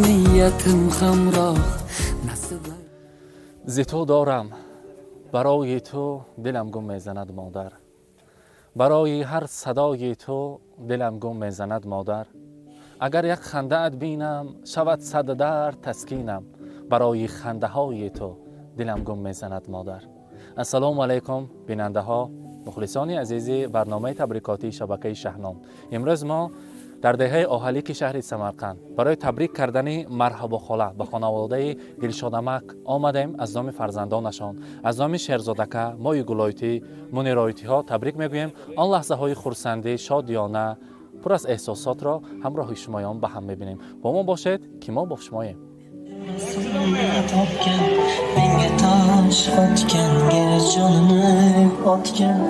Niyatim hamroh nasib. Зи ту дорам, барои ту дилам гум мезанад, модар. Барои ҳар садои ту дилам гум мезанад, модар. Агар як хандаат бинам, шавад сад дард таскинам. Барои хандаҳои ту дилам гум мезанад, модар. Ассалому алайкум, бинандаҳо, мухлисони азизи барномаи табрикотии шабакаи Шаҳном. Имрӯз мо дар деҳаи Оҳалики шаҳри Самарқанд барои табрик кардани Марҳабохола ба хонаводаи Дилшодамак омадем. Аз номи фарзандонашон, аз номи Шерзодака, мои Гулойтӣ, Муниройтиҳо табрик мегӯем. Он лаҳзаҳои хурсандӣ, шодиёна, пур аз эҳсосотро ҳамроҳи шумоён ба ҳам мебинем. Бо мо бошед, ки мо бо шумоем. Topgan menga tosh otgan, jonini otgan.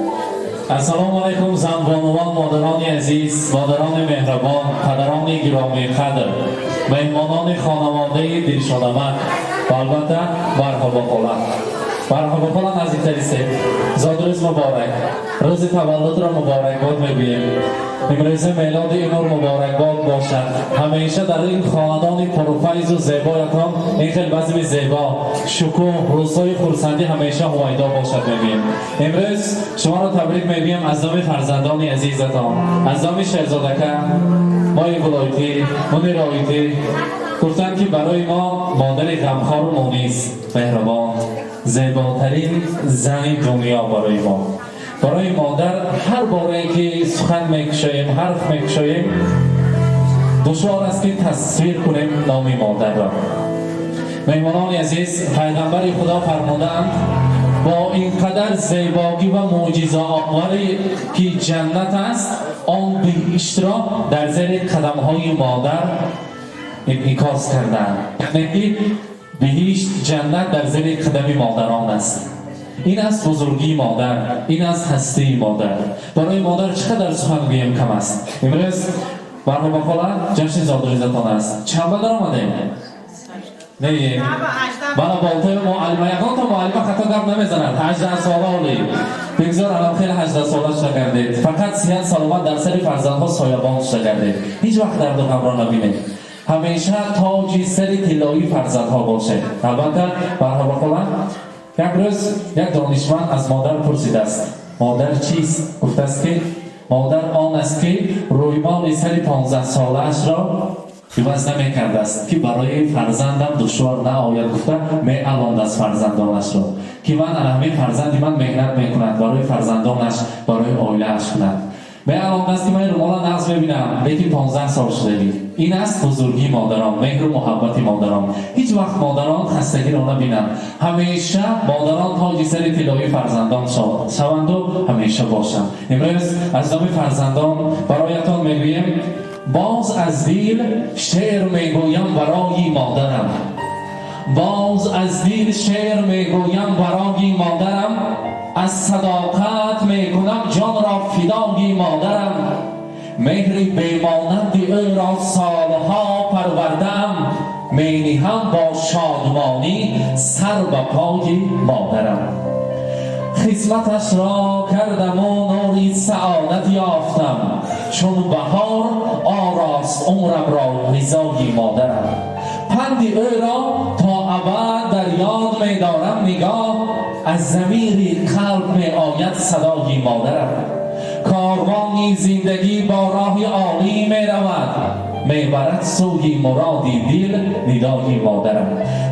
Ассалому алайкум, занбонувон, модарони азиз, модарони меҳрабон, падарони гиромиқадр, меҳмонони хонаводаи Дилшодамак ва албатта Марҳабо хола. Марҳабо хола, наздиктаристед. Зодрӯз муборак, рӯзи таваллудро муборакбод мегӯем. Имрӯзи мелоди умр муборакбод бошад. Ҳамеша дар ин хонадони пурфайзу зебоятон ин хел базми зебо, шукӯҳ, рӯзҳои хурсандӣ ҳамеша ҳувайдо бошад мегӯем. Имрӯз шуморо табрик мегӯем аз номи фарзандони азизатон, аз номи Шерзодака, мои Гулойтӣ, Мунироитӣ. Гуфтанд, ки барои мо модари ғамхору мунис, меҳрубон, зеботарин зани дунё барои мо. Барои модар ҳар боре ки сухан мекушоем, ҳарф мекушоем, душвор аст, ки тасвир кунем номи модарро. Меҳмонони азиз, пайғамбари Худо фармудаанд: бо ин қадар зебогӣ ва мӯъҷизаоваре ки ҷаннат аст, он биҳиштро дар зери қадамҳои модар инъикос кардаанд. Яъне ки биҳишт, ҷаннат дар зери қадами модарон аст. Ин аст бузургии модар, ин аст ҳастии модар. Барои модар чӣ қадар сухан гӯем, кам аст. Имрӯз, Марҳабо хола, ҷашни зодрӯзатон аст. Чанд ба даромадем? Не, бана болтаи муаллима, ягонта муаллима хато гап намезанад. 18 сола оли бигзор алам хеле 18 сола шуда гардед. Фақат сиҳат, саломат, дар сари фарзандҳо соябон шуда гардед. Ҳеҷ вақт дарду ғамро набинед, ҳамеша тоҷи сари тиллоии фарзандҳо бошед. Албатта, Марҳабо хола, як рӯз як донишманд аз модар пурсидааст: модар чист? Гуфтааст, ки модар он аст, ки рӯймоли сари 15 солаашро иваз намекардааст, ки барои фарзандам душвор наояд гуфта, меалондааст фарзандонашро, ки ман ана ҳамин фарзанди ман меҳнат мекунад, барои фарзандонаш, барои оилааш кунад. Меалондааст, ки ман румола нағз мебинам, лекин 15 сол шудагӣ. Ин аст бузургии модарон, меҳру муҳаббати модарон. Ҳеҷ вақт модарон хастагиро набинанд. Ҳамеша модарон тоҷи сари тиллоии фарзандон шаванду ҳамеша бошанд. Имрӯз аз номи фарзандон бароятон мегӯем: боз аз дил шеър мегӯям барои модарам, боз аз дил шеър мегӯям барои модарам, аз садоқат мекунам ҷонро фидои модарам. Меҳри бемонанди ӯро солҳо парвардаам, мениҳам бо шодмонӣ сар ба пои модарам. Хизматашро кардаму нури саодат ёфтам, чун баҳор орост умрамро ризои модарам. Панди ӯро то абад дар ёд медорам, нигоҳ аз замири қалб меояд садои модарам. Корвони зиндагӣ бо роҳи олӣ меравад, мебарад сӯи муроди дил нидои модарам.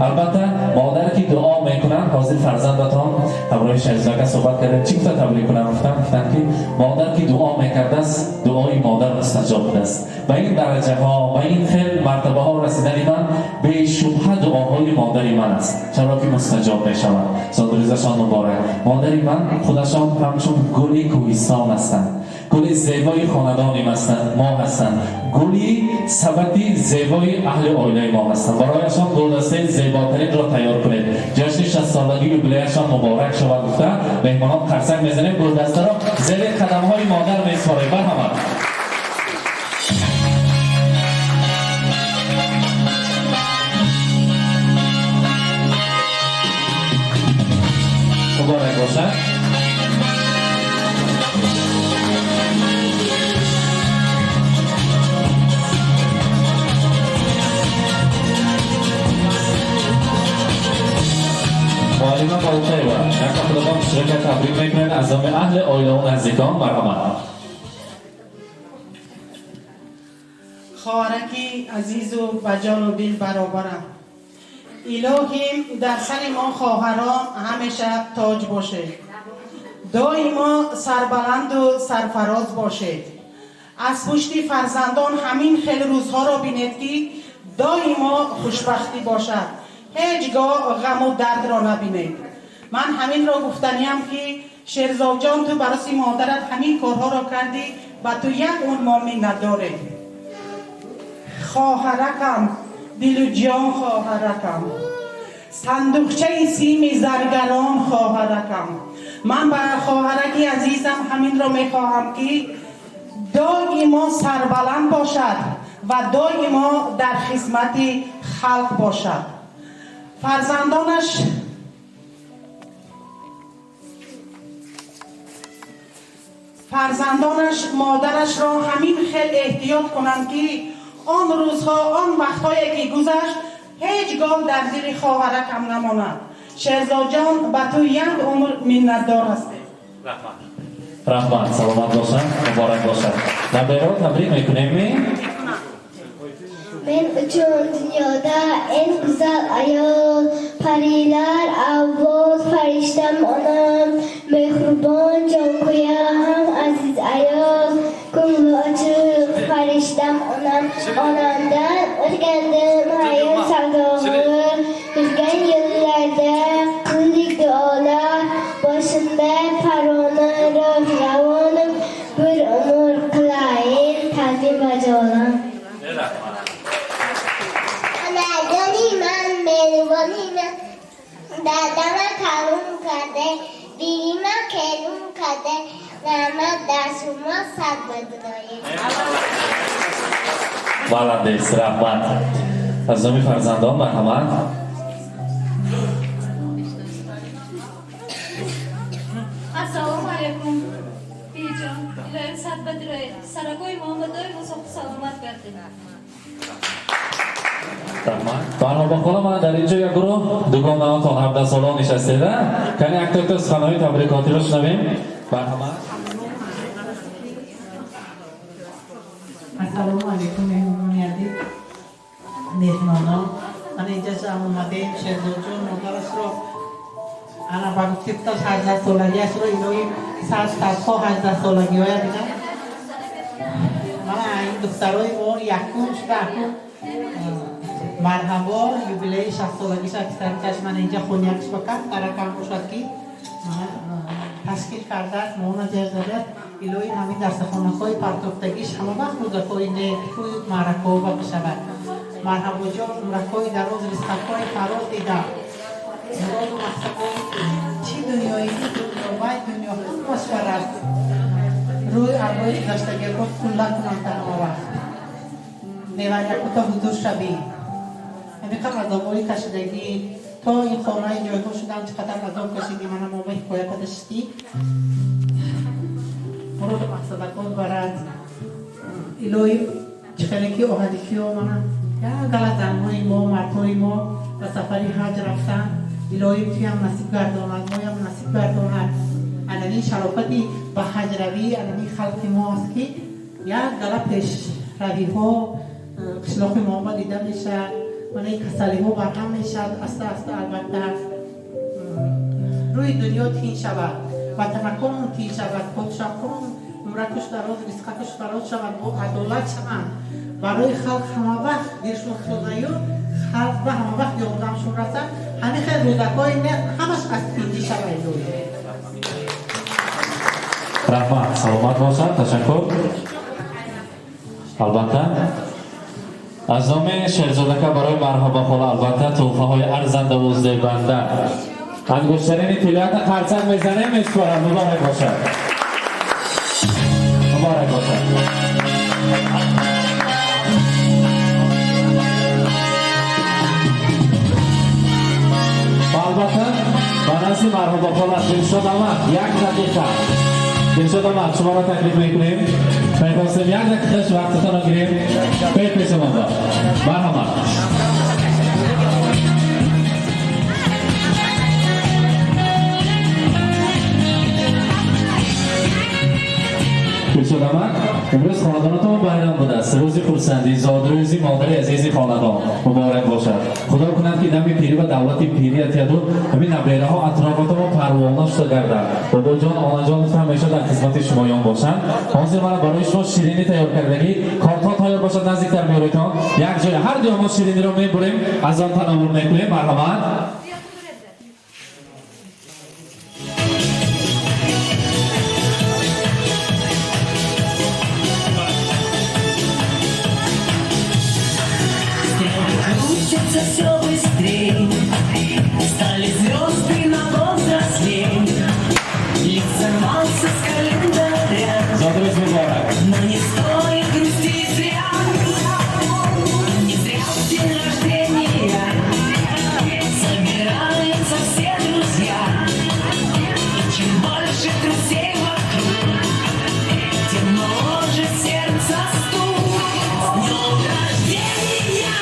Албатта, модар ки дуо мекунанд, ҳозир фарзандатон ҳамроҳи Шерзодака суҳбат кардем, чӣ гуфта табрик кунам? Гуфтам, гуфтанд, ки модар ки дуо мекардааст, дуои модар мустаҷоб будааст. Ба ин дараҷаҳо, ба ин хел мартабаҳо расидани ман бешубҳа дуоҳои модари ман аст, чаро ки мустаҷоб мешавад. Зодрӯзашон муборак. Модари ман худашон ҳамчун гули кӯҳистон ҳастанд, гули зебои хонадони мо ҳастанд, гули сабати зебои аҳли оилаи мо ҳастанд. Барояшон гулдастаи зеботаринро тайёр кунед. Ҷашни 60-солагии юбилеяшон муборак шавад гуфта, меҳмонон қарсак мезанем, гулдастаро зери қадамҳои модар меспорем. Марҳамат. Муборак бошад. Инак худатон ширка табрик мекунед аз номи аҳли оила ва наздикон. Марҳамат. Хоҳараки азизу ба ҷону дил баробарам, илоҳим дар сари мо хоҳарон ҳамеша тоҷ бошед, доимо сарбаланду сарфароз бошед. Аз пушти фарзандон ҳамин хел рӯзҳоро бинед, ки доимо хушбахтӣ бошад, ҳеҷ гоҳ ғаму дардро набинед. Ман ҳаминро гуфтаниям, ки Шерзодҷон, ту барои модарат ҳамин корҳоро кардӣ, ба ту як умр мо миннат дорем. Хоҳаракам, дилу ҷон хоҳаракам, сандуқчаи сими заргарон хоҳаракам, ман ба хоҳараки азизам ҳаминро мехоҳам, ки доимо сарбаланд бошад ва доимо дар хизмати халқ бошад. Фарзандонаш модарашро ҳамин хел эҳтиёт кунанд, ки он рӯзҳо, он вақтҳое ки гузашт, ҳеҷ гоҳ дар дили хоҳаракам намонад. Шерзодҷон, ба ту як умр миннатдор ҳастем. Раҳмат, саломат бошанд, муборак бошад. Набераро табрик мекунем ми? Men uchun dunyoda eng go'zal ayol, parilar avlod, farishtam onam, mehribon, jonko'ya ham aziz ayol, ko'ngli ochiq farishtam onam. Onamdan o'rgandim hayot sabog'ini, yurgan yo'llarda qildik duolar, boshimda parvona, ruh ravonim, bir umr qilayin ta'zim bajolan. Onajoniyman, mehriboniyman, dadama kalon карда, бирима келун карда, раҳмат дар шумо сад бадроем. Молодец, раҳмат. Аз номи фарзандон, марҳамат. Ассалому алайкум, бибиҷон. Илоҳим сад бадироед. Саракои Муҳаммадои мусофир саломат гардед. Раҳмат. Марҳабо хола, мана дар инҷо як гурӯҳ дугонаотон 17 сола нишастеда. Кани якто якто суханҳои табрикотиро шунавем. Марҳамат. Ассалому алайкум, меҳмонони азиз, меҳмонон. Мана инҷа ҷамъ омадем. Шерзодҷон модарашро ана ба гуфти худаш 18 солагиашро, илоҳи сад садҳо 18 солагиҳоя бинад. Мана ин духтарои мо якум шуда, акун марҳабо юбилеи 60 солагиша писарчаш мана инҷа хонякш ба кам таракам бошад, ки ташкил кардааст, моона ҷар задааст. Илоҳи ҳамин дарсахонаҳои партофтагиш ҳама вақт рӯзакҳои нек, тӯю маъракаҳо ба бишавад. Марҳабоҷон, умракҳои дароз, ризқакҳои фароз дида, муроду мақсадҳои чӣ дунёи дунё вай дунё ҳамаш бараст, рӯи арвои гузаштагиро кулла кунанд. Ҳама вақт меварякута ҳузур шавӣ. Ҳамиқадр азобҳои кашидагӣ то ин хонаи ҷойҳо шудан, чӣ қадар азоб кашидӣ, мана мо ба ҳикоя када шиштӣ. Муроду мақсадакон барад. Илоҳи чӣ хеле ки оҳадикиё, мана як гала занҳои мо, мардҳои мо ба сафари ҳаҷ рафтан, илоҳи туям насиб гардонад, моям насиб гардонад. Анани шарофати ба ҳаҷравӣ анани халқи мо аст, ки як гала пешравиҳо қишлоқи мо ба дида мешавад. Мана ин касалиҳо барҳам мешавад аста аста. Албатта, рӯи дунё тин шавад, ватанакон тин шавад, подшоҳкон умракуш дароз, ризқакуш фароз шавад, бо адолат шаванд, барои халқ ҳама вақт дилшон сӯзаю, халқ ба ҳама вақт ёрдамшон расад. Ҳамин хел рӯзакҳои нек ҳамаш аз тинҷӣ шава, илоҳӣ. Раҳмат, саломат бошад, ташаккур. Албатта, аз номи Шерзодака барои марҳаба хола, албатта, тӯҳфаҳои арзандаву зебанда, ангуштарини тиллоята қарсак мезанем, месупорам. Муборак бошад, муборак бошад. Ва албатта, ба назди марҳаба хола Дилшод Амад як дақиқа. Дилшод Амад, шуморо таклиф мекунем. Мехостем як дақиқаш вақтатонро гирем. Бед пешамонда, марҳамат. Хонадонатон байрам будааст, рӯзи хурсандӣ, зодрӯзи модари азизи хонадон муборак бошад. Худо кунад, ки дами пирӣ ва давлати пирӣ атияду ҳамин набераҳо атрофатон парвона шуда гарданд. Бобоҷон, онаҷон ҳамеша дар хизмати шумоён бошанд. Ҳозир мана барои шумо ширинӣ тайёр кардагӣ. Кортҳо тайёр бошад, наздиктар меоритон. Як ҷоя ҳар дуя мо шириниро мебурем, аз он тановвур мекунем. Марҳамат. Крутятся все быстрее, стали звезды на повзрослей. Лица рвался с календаря, Зодрӯз муборак. Но не стоит грустить зря. Не зря в день рождения собираются все друзья. И чем больше друзей вокруг, тем моложе сердце стук. С днем рождения!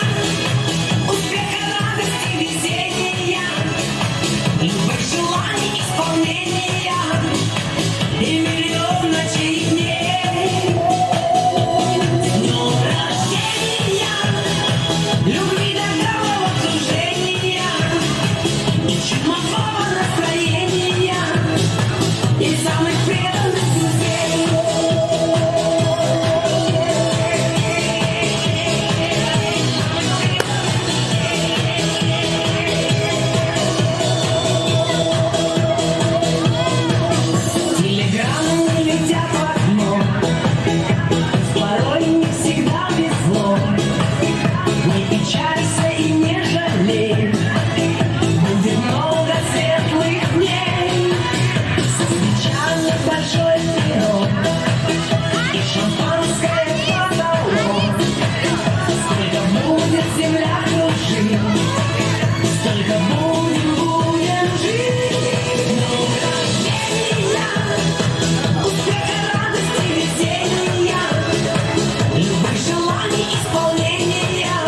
Успеха, радости, везения, любых желаний исполнения и миллион ночей и дней. С днем рождения! Любви до головокружения и чумового настроения и самых преданных друзей. Телеграммы летят в окно, порой не всегда везло. Не печалься и не жалей, будет много светлых дней. Со свечами большой пирог и шампанское под столом. Сколько будет земля кружить, столько будем, будем жить. С днем рождения! Успеха, радости, везения, любых желаний исполнения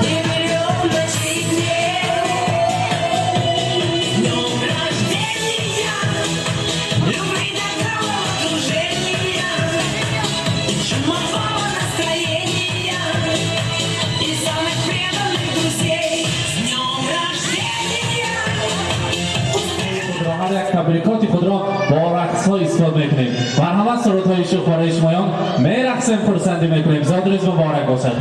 и миллион ночей и дней. С днем рождения! Любви до головокружения и чумового настроения и самых преданных друзей. С днем рождения! Худро ҳар як табрикоти худро бо рақсҳо исбот мекунем. Марҳамат, сурудҳои шӯх барои шумоён, мерақсем, хурсандӣ мекунем. Зодрӯз муборак бошад.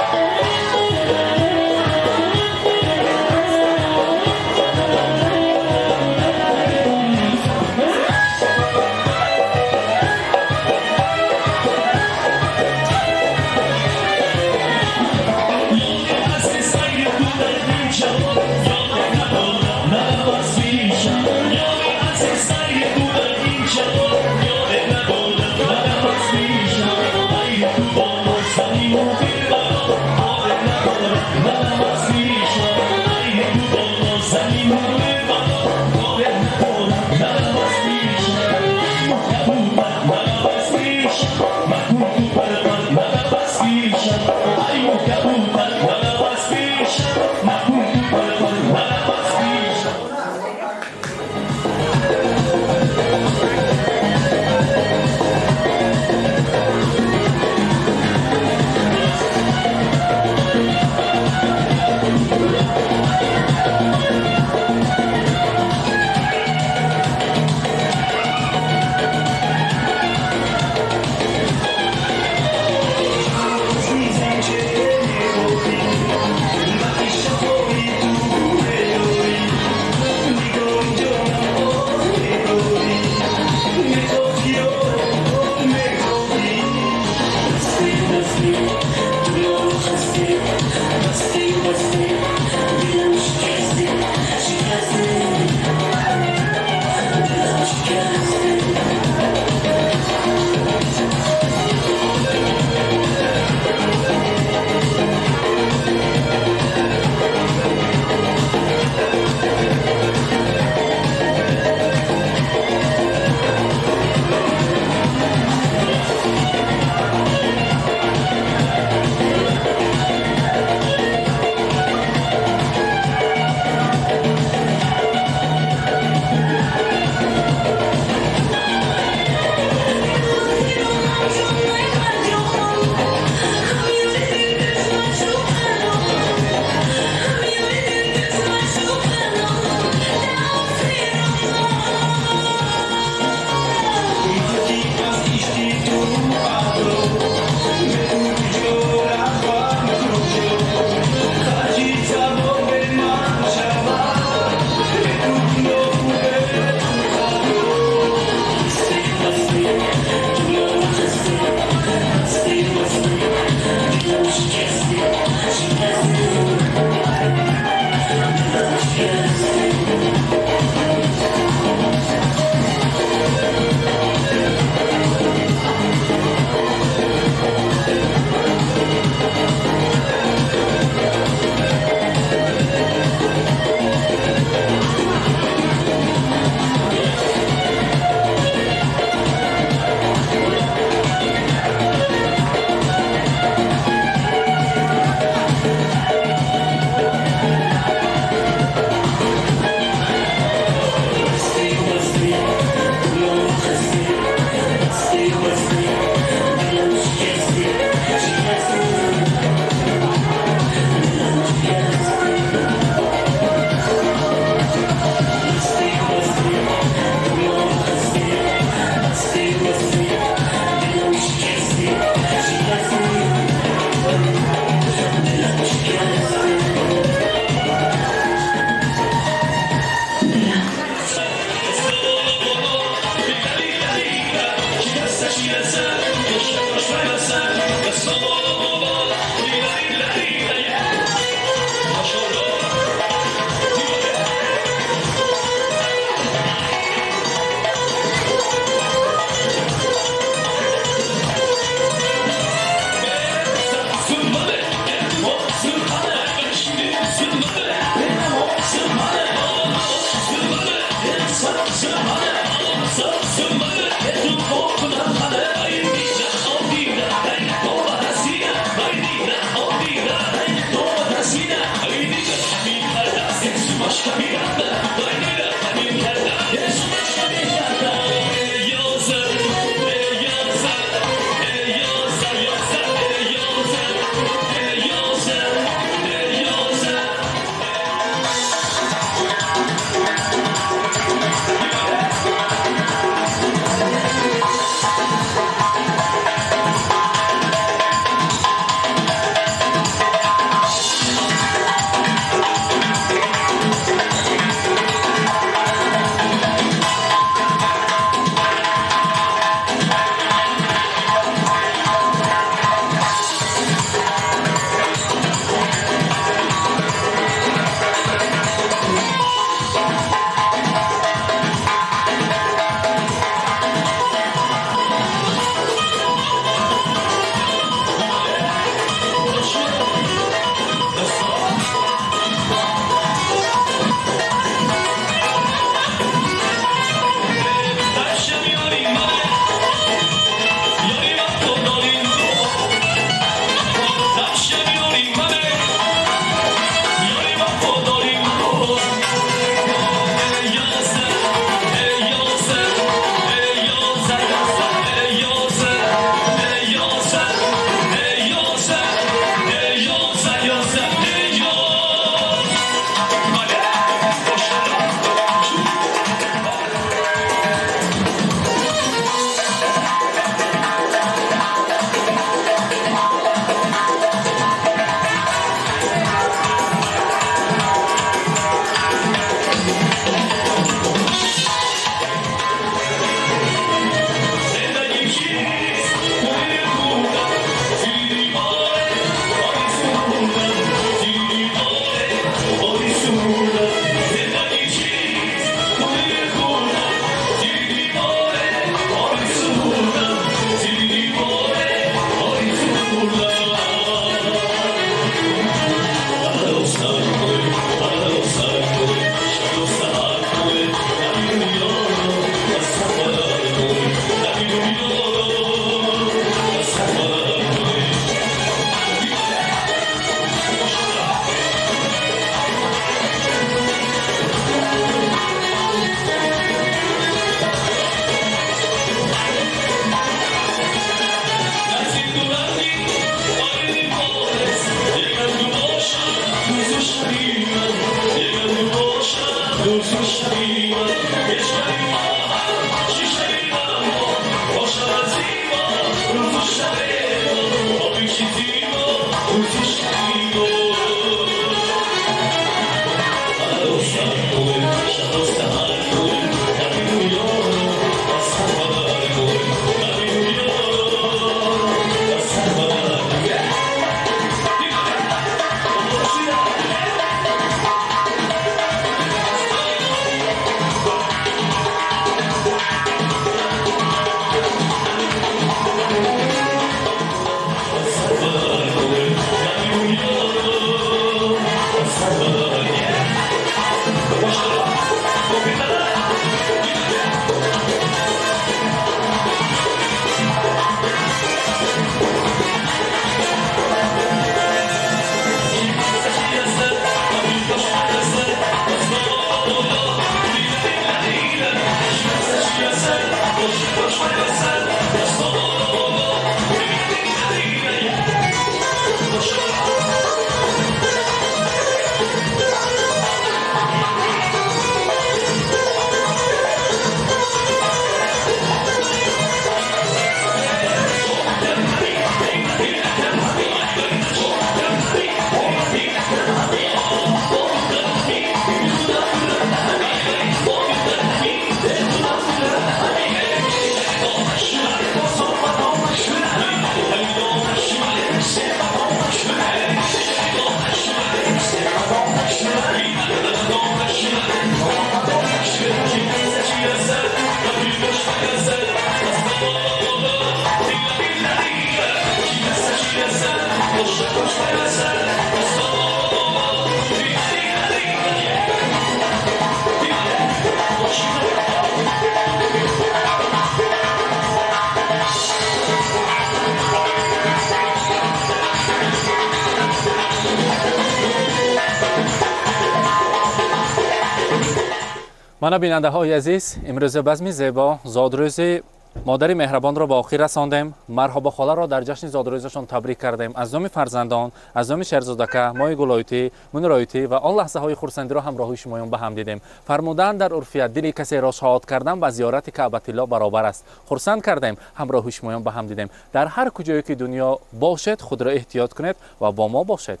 Мана, бинандаҳои азиз, имрӯза базми зебо зодрӯзи модари меҳрабонро ба охир расондем. Марҳабо холаро дар ҷашни зодрӯзашон табрик кардем. Аз номи фарзандон, аз номи Шерзодака, мои гулоитӣ, мунроитӣ ва он лаҳзаҳои хурсандиро ҳамроҳи шумоён ба ҳам дидем. Фармуданд, дар урфият дили касеро шод кардан ба зиёрати Каъбатилло баробар аст. Хурсанд кардем, ҳамроҳи шумоён ба ҳам дидем. Дар ҳар куҷое ки дунё бошед, худро эҳтиёт кунед ва бо мо бошед.